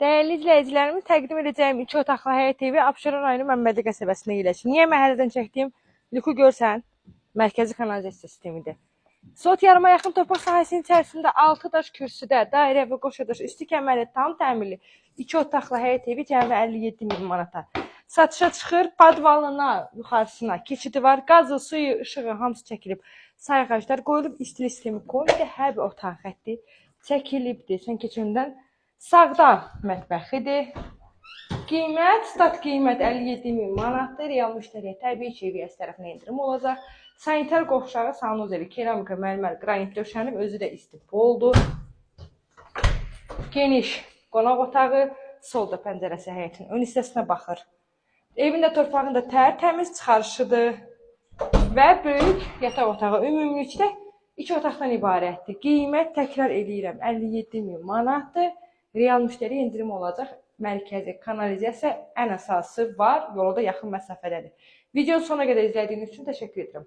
Dəyərli izləyicilərimiz, təqdim edəcəyim iki otaqlı həyət evi Abşeron rayonu Məmmədli qəsəbəsində yerləşir. Niyə məhəllədən çəkdiyim lüku görsən, mərkəzi kanalizasiya sistemidir. Sot yarıma yaxın torpaq sahəsinin içərisində 6 daş kürsüdə, dairə və qoşa daş, üstü kəmərli, tam təmirli iki otaqlı həyət evi cəmi 57 min manata. Satışa çıxır, podvalına, yuxarısına keçidi var, qazı, suyu, işığı hamısı çəkilib. Sayğaclar qoyulub, istilik sistemi kombi, hər bir otaq xətti çəkilibdir. Sən keçəndən sağda mətbəxidir. Qiymət, stat qiymət 57 min manatdır. Real müştəriyə təbii ki, EVS tərəfindən endirim olacaq. Sanitar qovşağı, sanuzeli, keramika, mərmər, qranit döşənib, özü də istipoldur. Geniş qonaq otağı, solda pəncərəsi həyətin ön hissəsinə baxır. Evin də torpağın da tərtəmiz çıxarışıdır və böyük yataq otağı. Ümumilikdə iki otaqdan ibarətdir. Qiymət təkrar eləyirəm 57 min manatdır. Real müştəri endirim olacaq. Mərkəzi kanalizasiya ən əsası var. Yola da yaxın məsafədədir. Videonun sonuna qədər izlədiyiniz üçün təşəkkür edirəm.